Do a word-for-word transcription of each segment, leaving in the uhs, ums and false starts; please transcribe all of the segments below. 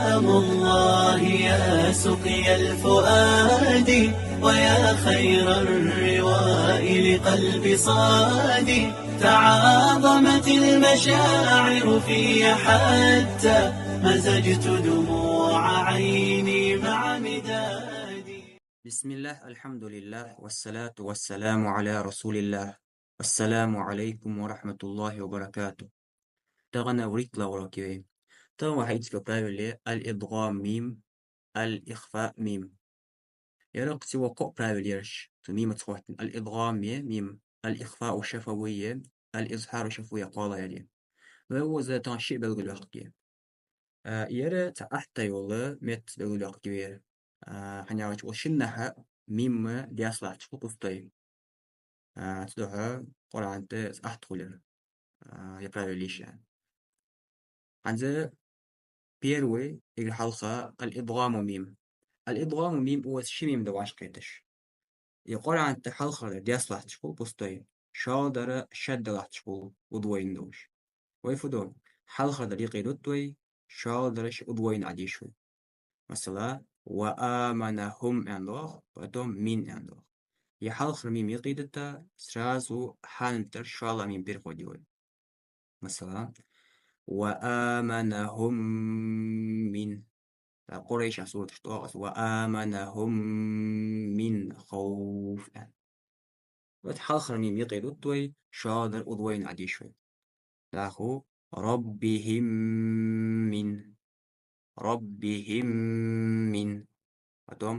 سلام الله يا سقيا الفؤاد، ويا خير الرواء لقلب صاد. تعاظمت المشاعر في حتى مزجت دموع عيني مع مدادي. بسم الله، الحمد لله، والصلاة والسلام على رسول الله. السلام عليكم ورحمة الله وبركاته. Тахан вурийтлагӀа урок я вай. Тахан вай хьаэцаргйола правила я الإدغام ميم، الإخفاء ميم. Ераш цу кхо правила я ераш, цу мимаца хоттаденна. الإدغام я мим, الإخفاء شفوي я, الإظهار شفوي я, кхоалагӀа я. Вай укхаза тахан шиъ белгалйоаккхаргья. А, ер цхьа атта йола метта белгалйоаккхаргья вай ер. А, хӀана аьлча укх шиннахьа мим даьсса латташ хул пустой. А, цудухьа Къуръан тӀа атта хул ер, а, е правила йиш я. ХӀанз первый, эггара хьалха الإدغام ميم. الإدغام ميم укхаза ши мим да вӀашагӀкхеташ. Е Къуръан тӀа хьалхардар даьсса латташ хул пустой, шоллагӀдар шадда латташ хул удвоенный долаш. Вай фу ду? Хьалхардар юкъедут вай, шоллагӀдар ше удвоенный Ӏодеш вай. Масала, وآمنهم аьнна доагӀа, потом من аьнна доагӀа. Е хьалхара мим юкъедита, сразу хьанна тӀара шоллагӀа мим переход ю вай. Масала, وآمنهم من. ТӀаккха Къурайш сурата тӀа доагӀа из, وآمنهم من خوف аьнна. Вот хьалхара мим юкъедут вай, шоллагӀдар удвоенный Ӏодеш вай. ДӀахо ربهم من. ربهم من. Потом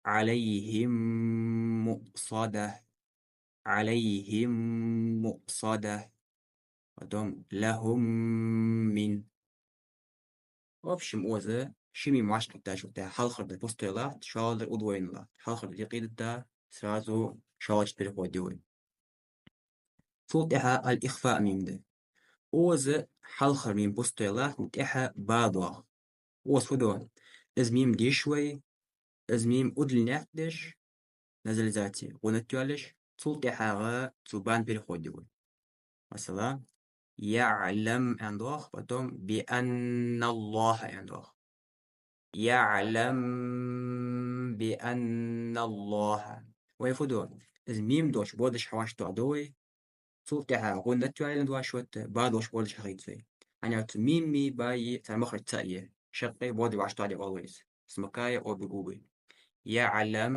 عليهم مؤصدة. عليهم مؤصدة. Потом لهم من. В общем, укхаза ши мим вӀашагӀкхеташ ва тӀехьа, хьалхардар пустой латт, шоллагӀдар удвоенный латт. Хьалхардар юкъедита, сразу шоллагӀча переход ю вай. Цул тӀехьа الإخفاء мим да. Укхаза хьалхара мим пустой латт, тӀехьа ба доагӀа. Укхаза фу ду? Из мим деш вай, из мим удлинять деш, назализация, гӀуннат йоалаеш, цул тӀехьагӀа цу бана переход ю вай. Масала, يعلم аьнна доагӀа, потом بأن الله аьнна доагӀа. يعلم بأن الله. Вай фу ду? Из мим долаш бодаш хьавӀашагӀтохаргда вай, цул тӀехьа гӀуннат йоалаенна доагӀаш ва, ба долаш бодаш хьахийца вай. ХӀана аьлча мими баи цар махраж цаӀ я, шаккхе бодаш вӀашагӀтохаргда оал вай из. Смыкая обе губы. يعلم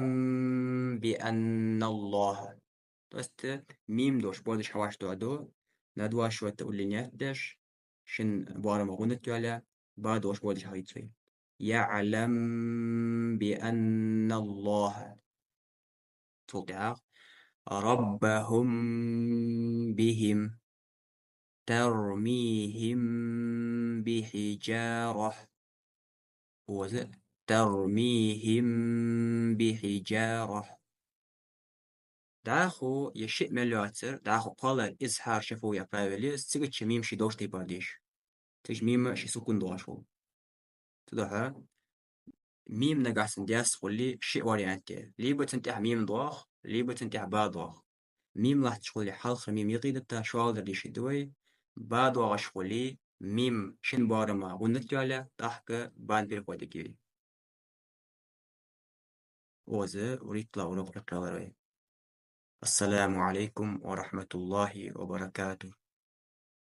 بأن الله. То есть, э, мим долаш бодаш хьавӀашагӀтохаргда, над вӀашагӀтохаргда удлинять деш, шин боарама гӀуннат йоалаяь, ба долаш бодаш хьахийца вай. يعلم بأن الله. Цул тӀехьагӀа ربهم بهم ترميهم بحجارة. Укхаза ترميهم بحجارة. ДӀахо е шиъ мел йоацар, дӀахо кхоалагӀа изхьар шафавий правила я, цигача мим ший долча тайпара деша. Цигача мима ший сукун доагӀаш хул. Цудухьа мим нагахьа санна даьсса хуле, шиъ вариант я. Либо цун тӀехьа мим доагӀа, либо цун тӀехьа ба доагӀа. Мим латташ хуле, хьалхара мим юкъедита, шоллагӀдар дешаргда вай. Ба доагӀаш хуле, мим шин боарама гӀуннат йоалаяь, тӀаккха бана переход ергья вай. Укхаза вурийтлагӀа урок кхеллар вай. السلام عليكم ورحمة الله وبركاته.